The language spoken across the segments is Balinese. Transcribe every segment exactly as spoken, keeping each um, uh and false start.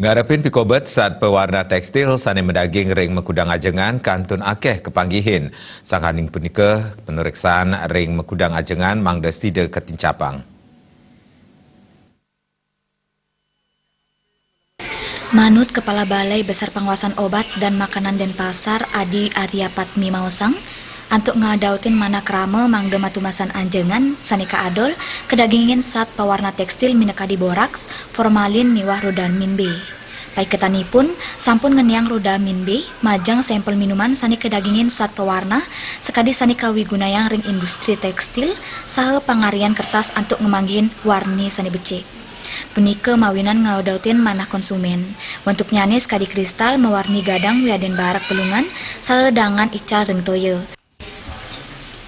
Ngarepin pikobet zat pewarna tekstil sane medaging ring makudang ajengan kantun akeh kapanggihin. Sangkaning punika, panureksan ring makudang ajengan mangda sida katincapang. Manut Kepala Balai Besar Pengawasan Obat dan Makanan Denpasar, Adi Arya Patmi maosang, antuk ngadautin manah krama mangda matumasan ajengan sane kaadol kadagingin zat pewarna tekstil minakadi boraks, formalin miwah rhodamin B. Paiketanipun sampun ngeniang rhodamin B majeng sampel minuman sane kadagingin zat pewarna sakadi sane kawigunayang ring industri tekstil saha pangarian kertas antuk ngamanggihin warni sane becik. Punika mawinan ngadautin manah konsumen. Bentuknyane sakadi kristal mawarni gadang wiadin barak belungan saha dangan ical ring toya.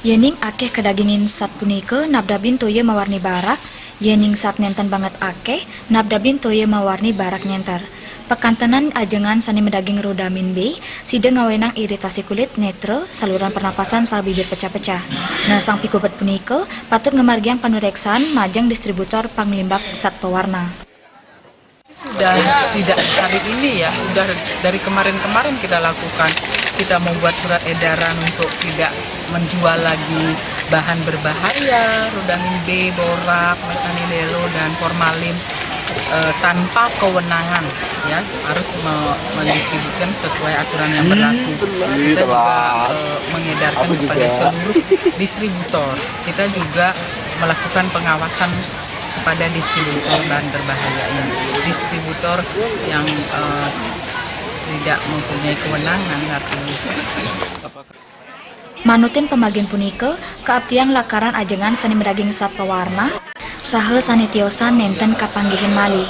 Yening akeh kadagingin zat punika nabdabin toya mawarni barak, yening zat nenten banget akeh nabdabin toya mawarni barak nyenter. Pakantenan ajengan sane madaging rhodamin B sida ngawenang iritasi kulit, netra, saluran pernapasan saha bibir pecah-pecah. Nah, sang pikobet punika patut ngamargiang panureksan majeng distributor panglimbak zat pewarna. Sudah tidak hari ini ya, sudah dari kemarin-kemarin kita lakukan. Kita membuat surat edaran untuk tidak menjual lagi bahan berbahaya, rhodamin B, borak, methanedelo, dan formalin eh, tanpa kewenangan, ya, harus me- mendistribusikan sesuai aturan yang berlaku. Kita juga eh, mengedarkan kepada seluruh distributor. Kita juga melakukan pengawasan kepada distributor bahan berbahaya ini. Distributor yang eh, tidak mempunyai kewenangan, artinya. Manutin pamagin punika kaaptiang lakaran ajengan sane madaging zat pewarna saha sane tiosan nenten kapanggihin malih.